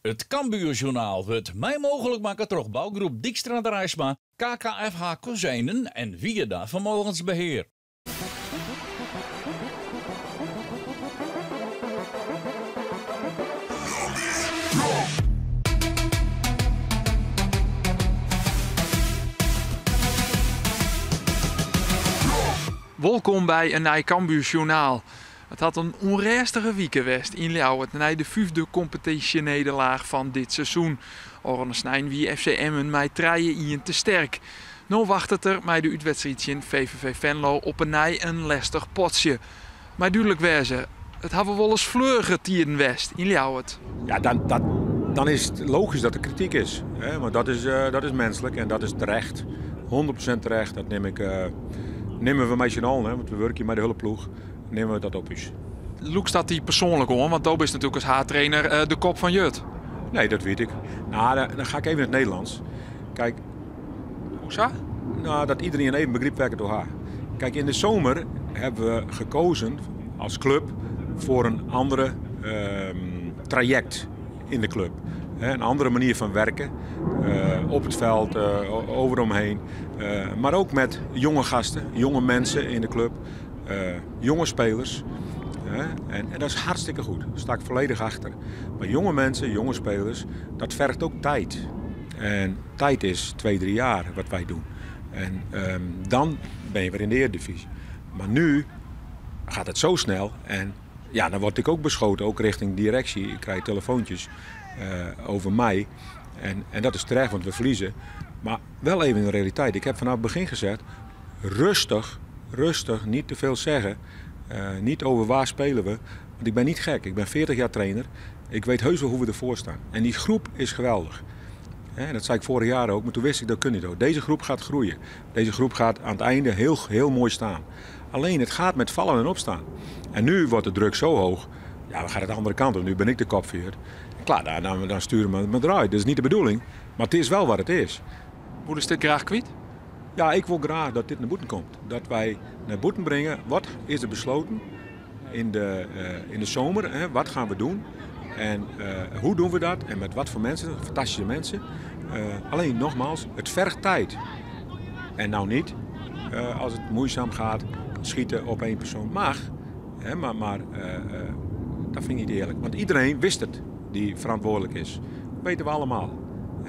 It Cambuurjournaal wurdt mei mooglik makke troch bougroep Dykstra Draisma, KKFH Kozijnen en Wierda Vermogensbeheer. Wolkom by in nij Cambuurjournaal. It hat in ûnrêstige wike west yn Ljouwert nei de fyfde kompetysjenederlaach fan dit seizoen. Ofrûne snein wie FC Emmen mei trije ien te sterk. No wachtet der mei de útwedstriid tsjin VVV Venlo op 'e nij in lestich potsje. Mei dúdlik wêze, it hawwe wolris fleurige tiden west yn Ljouwert. Ja, dan, dat, dan is het logisch dat er kritiek is. Hè? Want dat is, uh, dat is menselijk en dat is terecht. 100% terecht. Dat neem ik, uh, nemen we mei syn allen, hè? Want we wurkje mei de hiele ploech. Nimme we dat op ús. Lûkst dat dy persoanlik oan? Want do bist natuerlik as haadtrainer eh, de kop fan Jut. Nee, dat weet ik. Nou, dan, dan ga ik even in het Nederlands. Kijk. Hoezo? Nou, dat iedereen even begrip wekken door haar. Kijk, in de zomer hebben we gekozen als club voor een andere uh, traject in de club. Een andere manier van werken. Uh, op het veld, uh, overomheen. Uh, maar ook met jonge gasten, jonge mensen in de club. Jonge spelers. En, en dat is hartstikke goed. Daar sta ik volledig achter. Maar jonge mensen, jonge spelers, dat vergt ook tijd. En tijd is 2, 3 jaar wat wij doen. En um, dan ben je weer in de Eredivisie. Maar nu gaat het zo snel. En ja, dan word ik ook beschoten, ook richting directie. Ik krijg telefoontjes uh, over mij. En, en dat is terecht, want we verliezen. Maar wel even in de realiteit. Ik heb vanaf het begin gezegd, rustig, rustig, niet te veel zeggen. Uh, niet over waar spelen we. Want ik ben niet gek. Ik ben 40 jaar trainer. Ik weet heus wel hoe we ervoor staan. En die groep is geweldig. He, dat zei ik vorig jaar ook, maar toen wist ik dat kun niet ook. Deze groep gaat groeien. Deze groep gaat aan het einde heel, heel mooi staan. Alleen het gaat met vallen en opstaan. En nu wordt de druk zo hoog. Ja, we gaan de andere kant op. Nu ben ik de kopvuur. Klaar, dan, dan, dan sturen we me eruit. Dat is niet de bedoeling. Maar het is wel wat het is. Hoe is dit graag kwijt? Ja, ik wil graag dat dit naar boeten komt. Dat wij naar boeten brengen, wat is er besloten in de, uh, in de zomer? Hè? Wat gaan we doen? En uh, hoe doen we dat? En met wat voor mensen? Fantastische mensen. Uh, alleen nogmaals, het vergt tijd. En nou niet, als het moeizaam gaat, schieten op één persoon mag. Hè, maar maar dat vind ik niet eerlijk. Want iedereen wist het die verantwoordelijk is. Dat weten we allemaal.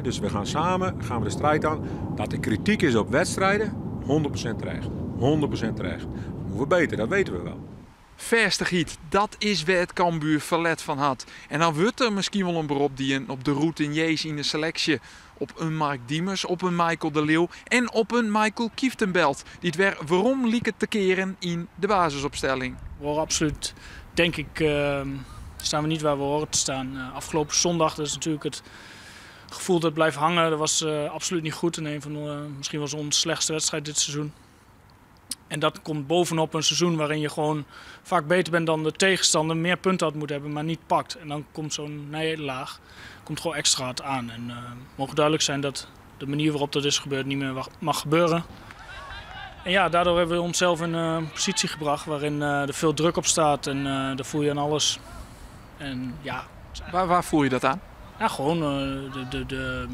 Dus we gaan samen, gaan we de strijd aan. Dat er kritiek is op wedstrijden, 100% terecht. 100% terecht. Moeten we beter, dat weten we wel. Fêstichheid, dat is wêr't it Cambuur ferlet fan hat. En dan wurdt der miskien wol in berop dien op de routiniers yn de seleksje. Op in Mark Diemers, op in Michael de Leeuw en op in Maikel Kieftenbeld, dy't wer werom liket te kearen yn de basisopstelling. We horen absoluut, denk ik, uh, staan we niet waar we horen te staan. Afgelopen zondag, dat is natuurlijk het gevoel dat blijft hangen. Dat was uh, absoluut niet goed. En een van de, misschien was onze slechtste wedstrijd dit seizoen. En dat komt bovenop een seizoen waarin je gewoon vaak beter bent dan de tegenstander, meer punten had moeten hebben, maar niet pakt. En dan komt zo'n nederlaag komt gewoon extra hard aan. En uh, mogen duidelijk zijn dat de manier waarop dat is gebeurd niet meer mag gebeuren. En ja, daardoor hebben we onszelf in een positie gebracht waarin uh, er veel druk op staat en uh, daar voel je aan alles. En ja. Waar, waar voel je dat aan? Ja, gewoon de, de, de,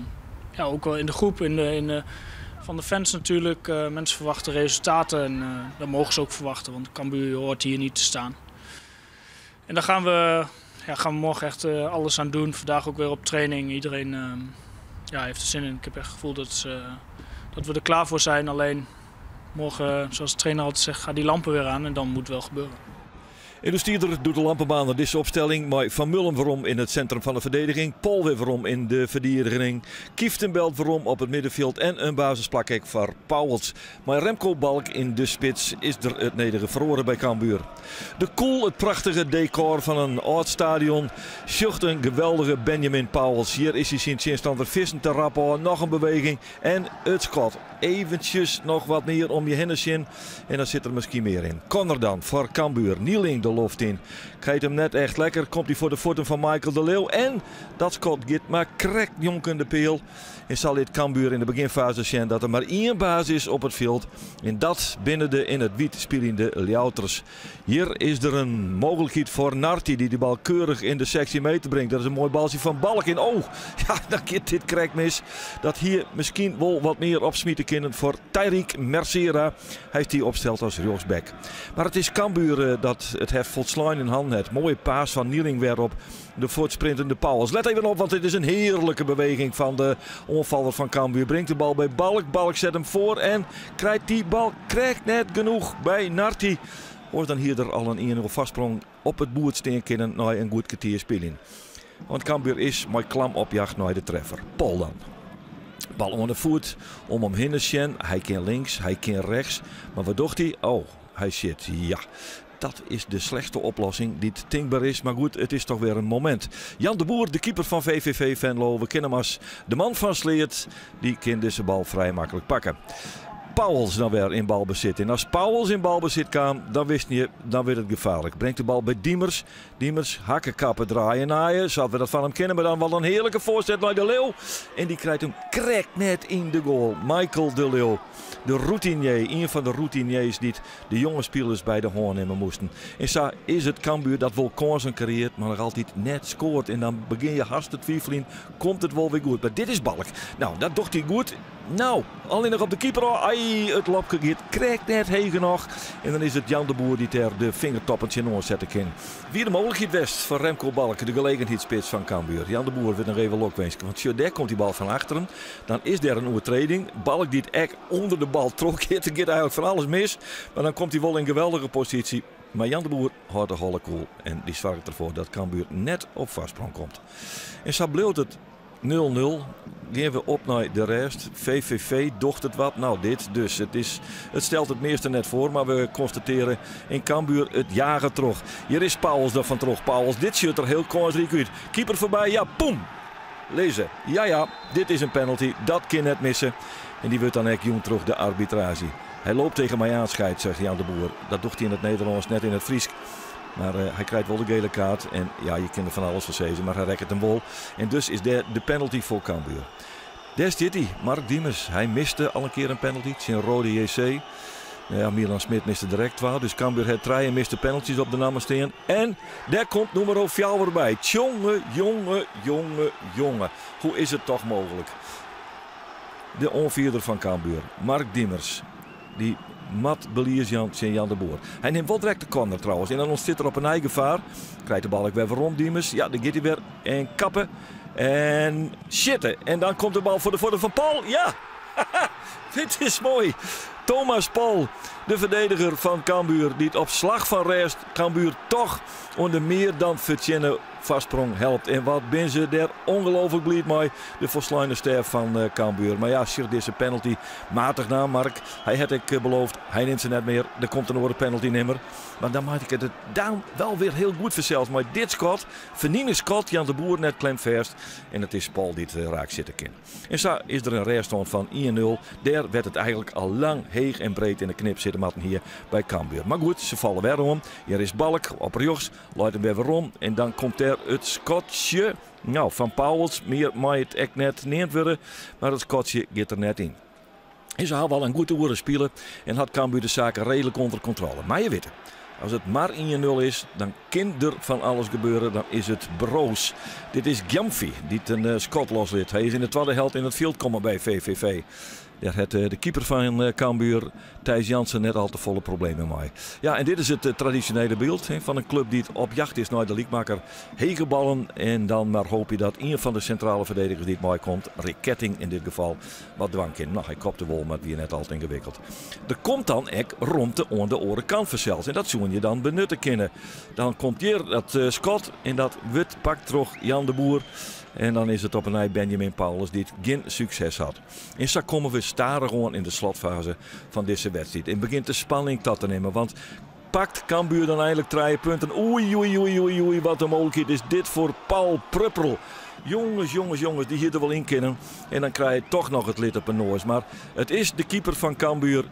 ja, ook wel in de groep, in de, in de, van de fans natuurlijk. Uh, mensen verwachten resultaten en uh, dat mogen ze ook verwachten, want Cambuur hoort hier niet te staan. En daar gaan we, ja, gaan we morgen echt uh, alles aan doen. Vandaag ook weer op training. Iedereen ja, heeft er zin in. Ik heb echt het gevoel dat, ze, dat we er klaar voor zijn. Alleen morgen, zoals de trainer altijd zegt, gaan die lampen weer aan en dan moet het wel gebeuren. Illustreerder doet de lampenbaan naar deze opstelling. Maar Van Mullen waarom in het centrum van de verdediging. Paul weer waarom in de verdediging. Kieftenbelt waarom op het middenveld. En een basisplak voor Pauwels. Maar Remco Balk in de spits is er het nederige verloren bij Cambuur. De koel, het prachtige decor van een oud stadion. Sjocht een geweldige Benjamin Pauwels. Hier is hij zijn tegenstander vissen te rappen. Nog een beweging en het schot. Eventsjes noch wat mear om je hinne sjen en dan sit der miskien mear yn. Corner dan foar Cambuur. Nieling de loft yn. Krijt him net echt lekker. Komt hy foar de fuotten fan Michael de Leeuw. En dat skot giet mar krekt njonken de peal. En sa lit Cambuur yn de begjinfaze sjen dat der mar ien baas is op it fjild. En dat binne de yn it wyt spyljende Ljouwerters. Hjir is der in mooglikheid foar Narti dy't de bal keurich yn de 16 meter bringt. Dat is in moai baltsje fan Balk. En oh, ja, dan giet dit krekt mis. Dat hie miskien wol wat mear opsmite kinnen foar Tyreek Mercera. Hy is dy opsteld as rjochtsback. Mar it is Cambuur eh, dat it heft folslein yn hannen hat. Moaie pass fan Nieling wer op de fuortsprintende Pauwels. Let even op, want dit is in hearlike beweging fan de oanfaller fan Cambuur. Bringt de bal by Balk. Balk set him foar en krijt dy bal krekt net genoch by Narti. Oars dan hie der al in 1-0 foarsprong op it boerd stean kinnen nei in goed kertier spyljen. Want Cambuur is mei klam op jacht nei de treffer. Pol dan. Bal oan de foet om him hinne sjen. Hy kin links, hy kin rechts. Mar wat docht hy? Oh, hy sjit. Ja, dat is de slechtste oplossing dy't tinkber is. Mar goed, it is toch wer in momint. Jan de Boer, de keeper fan VVV Venlo. We kenne him as de man fan Sleat. Dy kin dizze bal frij maklik pakke. Pauwels dan wer yn balbesit. En as Pauwels yn balbesit kaam, dan wisten je, dan wurdt it gefaarlik. Bringt de bal by Diemers. Diemers, hakke, kappe, draaie, naaie. Sa't we dat fan him kenne, mar dan wol in hearlike foarset nei De Leeuw. En dy krijt him krekt net yn de goal. Michael De Leeuw, de routinier, ien fan de routiniers dy't de jonge spilers by de hân nimme moasten. En sa is it Cambuur dat wol kânsen kreëarret, mar noch altyd net skoart. En dan begjin je hast te twiveljen, komt it wol wer goed? Mar dit is Balk. No, dat docht hy goed. No, allinnich op de keeper ôf. Ai, it lobke giet krekt net heech genoch. En dan is it Jan de Boer dy't dêr de fingertoppen tsjinoan sette kin. Wie de mooglikheid west foar Remco Balk, de gelegenheidsspits fan Cambuur. Jan de Boer wurdt noch even lokwinske, want sjoch, dêr komt dy bal fan achteren. Dan is der in oertreding. Balk dy't ek ûnder de bal trochgiet. Der giet eigenlik fan alles mis. Mar dan komt hy wol yn geweldige posysje. Mar Jan de Boer hâldt de holle koel en dy soarget derfoar dat Cambuur net op foarsprong komt. En sa bliuwt it 0-0. Gean we op nei de rêst. VVV docht it wat. No, dit dus. It, is, it stelt it measte net foar, mar we konstatearje yn Cambuur it jaget troch. Hjir is Pauwels der fan troch. Pauwels, dit sjocht der hiel kânsryk út. Keeper foarby, ja, poem! Lizze. Ja, ja, dit is in penalty. Dat kin net misse. En dy wurdt dan ek jûn troch de arbitraazje. Hij loopt tegen mij aan, scheids, zegt Jan de Boer. Dat docht hy yn it Nederlânsk, net yn it Frysk. Mar eh, hy krijt wol de gele kaart. En ja, je kinne der fan alles fan sizze, mar hy rekket him wol. En dus is dêr de penalty foar Cambuur. Dêr stiet hy, Mark Diemers. Hy miste al in kear in penalty tsjin Roda JC. Nou ja, Milan Smit miste der ek twa. Dus Cambuur hat trije miste penalties op de namme stean. En dêr komt nûmer fjouwer by. Tjonge, jonge, jonge, jonge. Hoe is it toch mooglik? De oanfierder fan Cambuur, Mark Diemers, dy moat belies jaan tsjin Jan de Boer. Hy nimt wol direkt de corner trouwens. En dan ûntstiet der op 'e nij gefaar. Krijt de bal ek wer werom, Diemers. Ja, dêr giet hy wer. En kappe. En sjitte. En dan komt de bal foar de fuotten fan Pol. Ja! Dit is moai. Thomas Pol, de ferdediger fan Cambuur, dy't op slach fan rêst Cambuur toch oan de mear dan fertsjinne foarsprong helpt. En wat binne se dêr ongelooflik bliid mei, de folsleine stêf fan eh, Cambuur. Mar ja, sjoch dizze penalty matich naam, Mark. Hy hat ek eh, beloofd, hy nimt se net mear. Der komt in oare penaltynimmer. Mar dan makke ik it dan wel wer hiel goed fansels mei dit skot. Fernine skot, Jan de Boer net klemfêst. En it is Pol dy't eh, raak sjitte kin. En sa is der in rêststân fan 1-0. Dêr wêr't it eigenlik al lang heech en breed yn de knip sitte moatten hie by Cambuur. Mar goed, se falle wer oan. Hjir is Balk op rjochts, leit him wer werom. En dan komt dêr it skotsje no, fan Pauwels. Mear mei it ek net neamd wurde, mar it skotsje giet der net yn. En se hawwe al in goed oere spile en hat Cambuur de saken reedlik ûnder kontrôle. Mar je witte, as it mar 1-0 is, dan kin der fan alles gebeure. Dan is it broos. Dit is Gyamfi dy't in eh, skot loslit. Hy is yn de twadde helte yn it fjild kommen by VVV. Dêr hat eh, de keeper fan eh, Cambuur, Thijs Jansen, net al te folle problemen mei. Ja, en dit is it tradisjonele byld fan in klup dy't op jacht is nei de lykmakker. Hege ballen en dan mar hoopje dat ien fan de sintrale ferdedigers dy't meikomt, Rick Ketting in dit gefal, wat dwaan kin. No, hy kopte wol, mar it wie net al te yngewikkeld. Der komt dan ek romte oan de oare kant fansels en dat soene je dan benutte kinne. Dan komt hjir dat eh, skot en dat wurdt pakt troch Jan de Boer. En dan is it op 'e nij Benjamin Paulus dy't gjin sukses hat. En sa komme we stadichoan yn de slotfaze fan dizze wedstriid. En begjint de spanning ta te nimmen, want. Pakt Cambuur dan einlik trije punten? Oei, oei, oei, oei, oei, wat in mooglikheid is dit foar Paul Pruppel. Jonges, jonges, jonges, dy hie der wol yn kinnen. En dan krije je toch noch it lid op 'e noas. Mar it is de keeper fan Cambuur,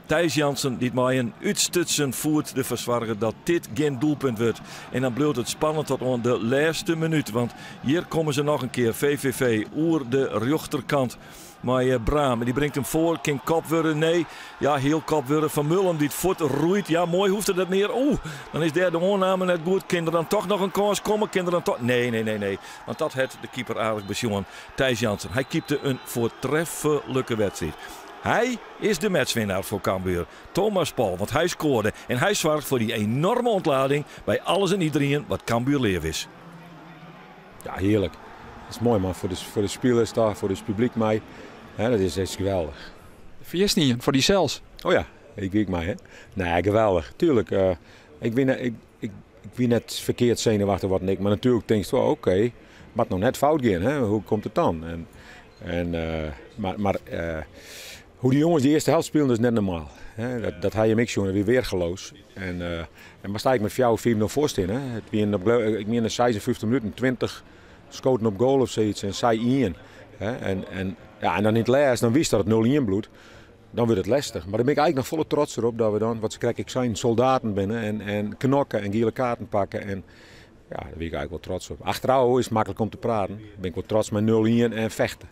Thijs Jansen, dy't mei in útstutsen foet derfoar soarget dat dit gjin doelpunt wurdt. En dan bliuwt it spannend tot oan de lêste minút. Want hjir komme se noch in kear, VVV, oer de rjochterkant mei Braam. En dy bringt him foar, kin kopt wurde? Nee. Ja, heal kopt wurde. Van Mullum dy't fuort roeit. Ja, moai hoecht er dat mear. Oeh, dan is dêr de oanname net goed. Kin der dan toch noch in kâns komme? Kin der dan toch. Nee, nee, nee, nee. Want dat hat de keeper aardich besjoen. Thijs Jansen. Hy keepte in foartreflike wedstriid. Hy is de matchwinnaar foar Cambuur. Thomas Paul, want hy skoarde en hy soarget foar dy enorme ontlading by alles en iderien wat Cambuur leaf is. Ja, hearlik. Dat is moai man, foar de spilers ta, foar it publyk mei. dat is geweldich. Ferjitst ien, foar dysels? Oh ja, ik wie ek mei hè. Nee, geweldich. Tuurlijk, ik wie, ik, ik, ik wie net ferkeard senuwachtich wat ik, mar natuerlik tinkst wol, oké, okay, moat no net fout gean, hè? Hoe komt it dan? En, en, uh, mar mar uh, hoe dy jonges dy earste helte spilen is net normaal. Hè? Dat, dat ha je ek sjoen, dat wie weargeloas. En, uh, en mar sta ik met 4, 5-0 foar stean. Hè? It wiene op, ik mien 56 minuten 20 skoten op goal of sayts en sy ien. Hè? En, en, ja, en dan yn it lêst, dan witst dat it 0-1 bliuwt. Dan wurdt it lestich. Mar dan bin ik eigentlik noch folle trotser op dat we dan, wat se krekt ek seinen, soldaten binne en, en knokke en giele kaarten pakke. En ja, dêr wie ik eigentlik wol trots op. Achterôf is it maklik om te praten. Ben ik wol trots mei 0-1 en fechte.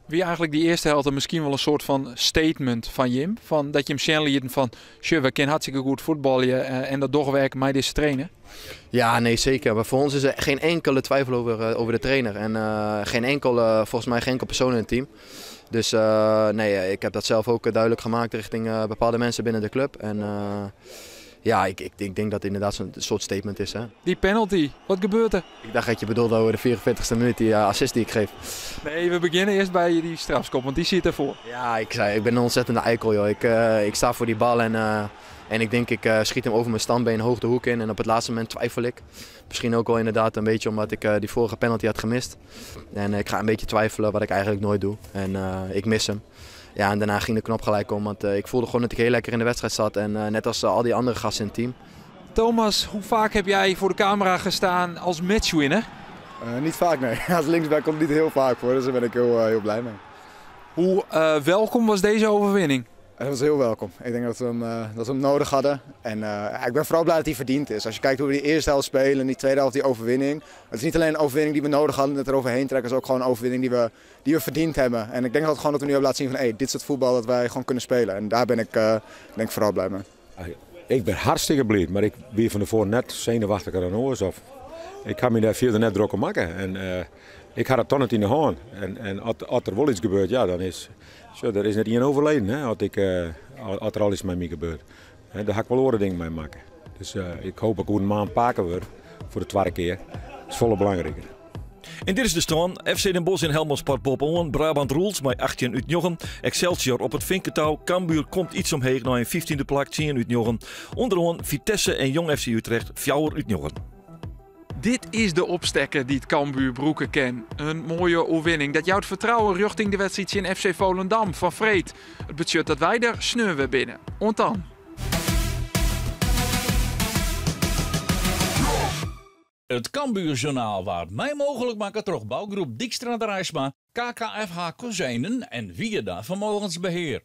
Wie eigentlik dy earste helte miskien wol in soart fan statement fan jim? Fan dat jim sjen lieten fan, sjoch, we kinne hartstikke goed fuotbalje en dat dogge we ek mei dizze trainer? Ja, nee, zeker. Maar voor ons is er geen enkele twijfel over de trainer. En geen enkel, volgens mij geen enkel persoon in het team. Dus nee, ik heb dat zelf ook duidelijk gemaakt richting bepaalde mensen binnen de club. En ja, ik denk dat het inderdaad zo'n soort statement is. Hè. Die penalty, wat gebeurt er? Ik dacht dat je bedoelde over de 44e minuut, die assist die ik geef. Nee, we beginnen eerst bij die strafschop, want die zit ervoor. Ja, ik zei, ik ben een ontzettende eikel, joh. Ik sta voor die bal en ik denk, ik schiet hem over mijn standbeen hoog de hoek in. En op het laatste moment twijfel ik. Misschien ook wel inderdaad een beetje omdat ik die vorige penalty had gemist. En ik ga een beetje twijfelen, wat ik eigenlijk nooit doe. En ik mis hem. Ja, en daarna ging de knop gelijk om, want ik voelde gewoon dat ik heel lekker in de wedstrijd zat. En net als al die andere gasten in het team. Thomas, hoe vaak heb jij voor de camera gestaan als matchwinner? Niet vaak, nee. Als linksback komt het niet heel vaak voor, dus daar ben ik heel, heel blij mee. Hoe welkom was deze overwinning? Het was heel welkom. Ik denk dat we hem nodig hadden. En ik ben vooral blij dat hij verdiend is. Als je kijkt hoe we die eerste helft spelen en die tweede helft die overwinning. Het is niet alleen een overwinning die we nodig hadden, het eroverheen trekken. Het is ook gewoon een overwinning die we verdiend hebben. En ik denk dat, gewoon dat we nu hebben laten zien van hey, dit is het voetbal dat wij gewoon kunnen spelen. En daar ben ik denk ik vooral blij mee. Ik ben hartstikke blij, maar ik wie van tevoren net zenuwachtiger dan oors. Of ik ga me daar verder net druk om maken. En ik had het toch niet in de hand. En als er wel iets gebeurt, ja, dan is. Zo, er is net iemand overleden, hè, als er al iets met mij gebeurt. Hè, daar ga ik wel oren dingen mee maken. Dus ik hoop dat ik een maand pakken word voor de tweede keer. Dat is volle belangrijker. En dit is de stân. FC Den Bosch en Helmond Sport boppe-oan. Brabant Rulz mei 18 út 9. Excelsior op it Finketou. Cambuur komt iets omheech nei in 15e plak, 10 út 9. Ûnderoan Vitesse en Jong FC Utrecht 4 út 9. Dit is de opstekker dy't Cambuur brûke kin. In moaie oerwinning. Dat jout fertrouwen rjochting de wedstriid tsjin FC Volendam fan freed. It betsjut dat wy der sneon wer binne. Oant dan. It Cambuurjournaal waard mei mooglik makke troch bougroep Dykstra Draisma, KKFH Kozijnen en Wieda Vermogensbeheer.